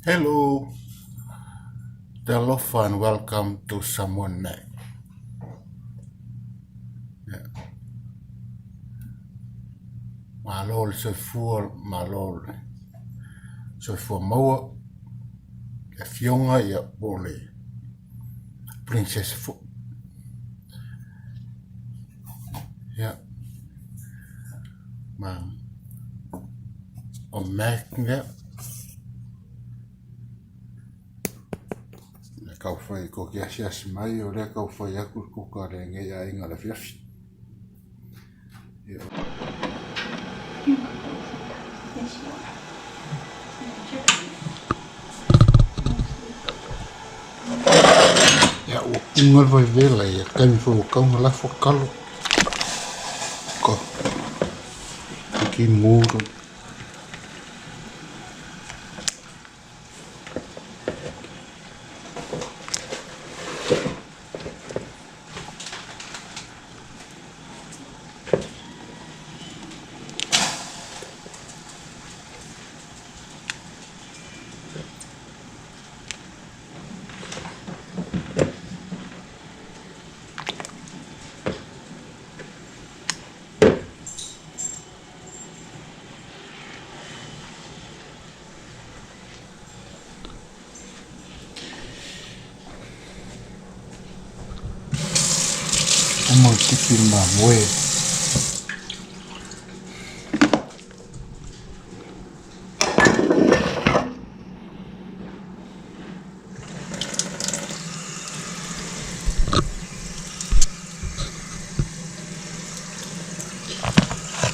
Hello, talofa and welcome to Samoan Mac. Yeah. Malo le soifua, malo le soifua maua, le afioga ia po le princess foi. Ia, ma o Mac lea, le tau fai ko ke asiasi mai o lea tau fai atu le kuka a lenei aiga i le afiafi. Ia. Ia ua puga le vaivela ia taimi foi ua tatau ona lafo talo. Ko. Ki muru. Uma o tipi mamoe.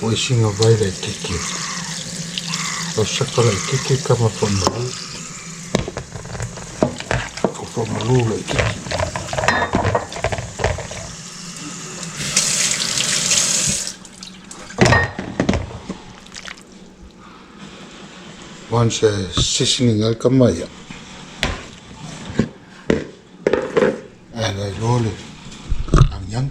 O isinga vai lai kiki. O saka lai kiki kama whamalu. Ko whamalu lai kiki. Once seasoning al kama ia. And I roll it. Ang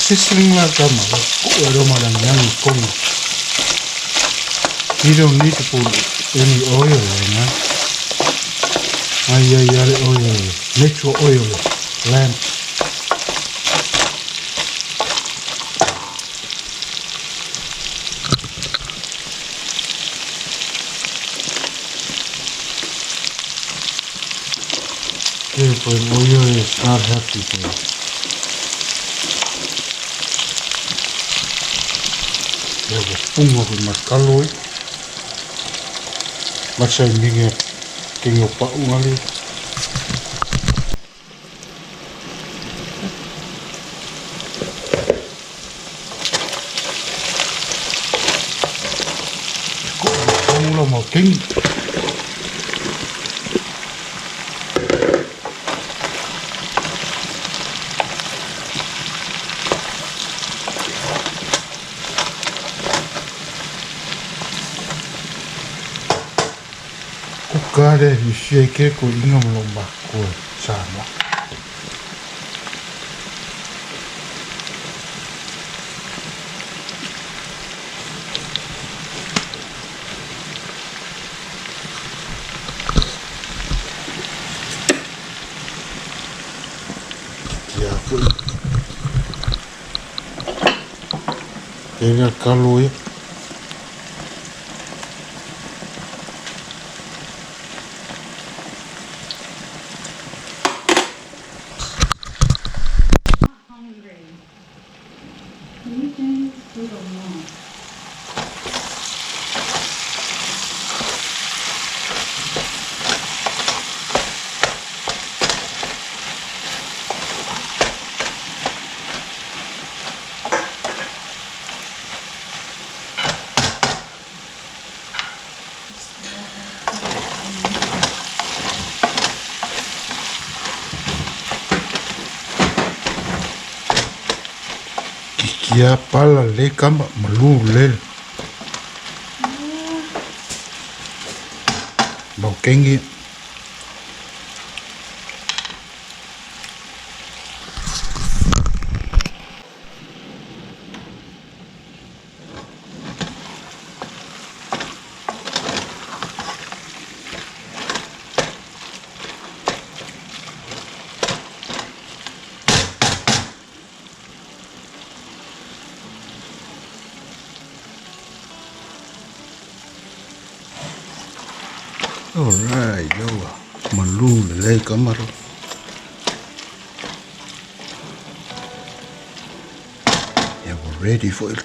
Sizzling la kama, ko aroma la nyangi kongo. You don't need to put any oil in there. Ai ai ai oil, natural oil, lamp. Okay, but oil is not healthy for you. Ia ua puga foi ma talo ai. Masa i minge kingi o pau ngali. Ko o la mau kingi. Kuka le i fia ke ko inga mo ma ko Samoa. Ia foi. Ke kalo ia. Hungry. You can little more. Ia pala le kama malu le. Maukengi. Alright, yo, malu lelei kamaro. Yeah, we're ready for it.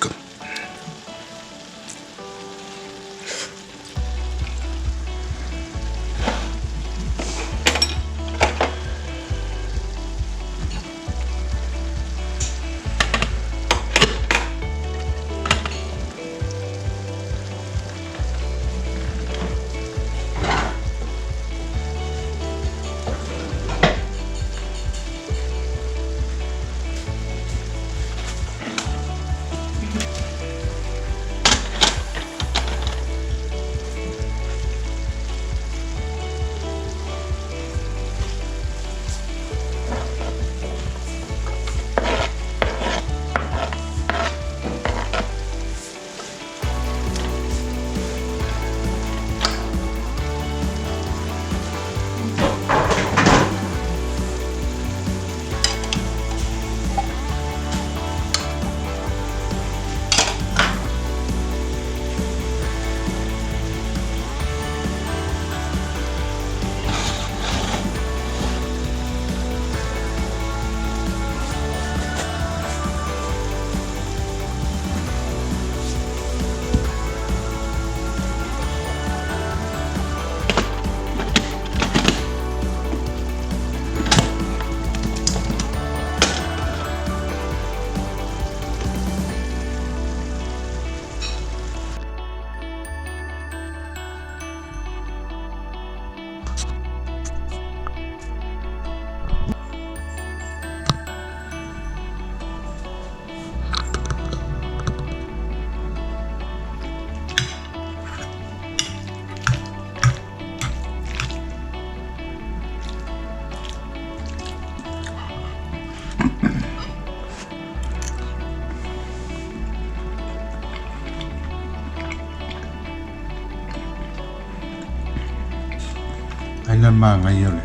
Ai na magai o le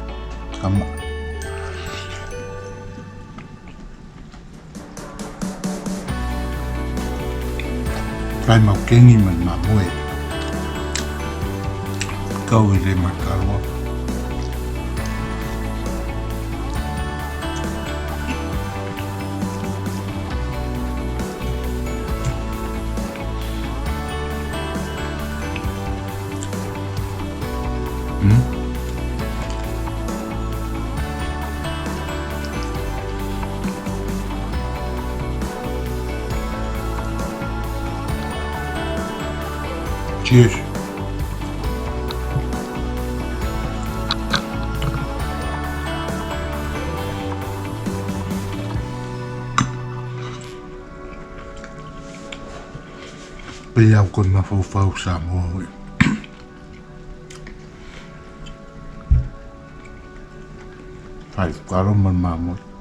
kama. Fai maukengi ma le mamoe. Kau i le mataloa. Cheers. Pei au koe mafaufau Samoa hoi. Fai kalo ma le mamoe.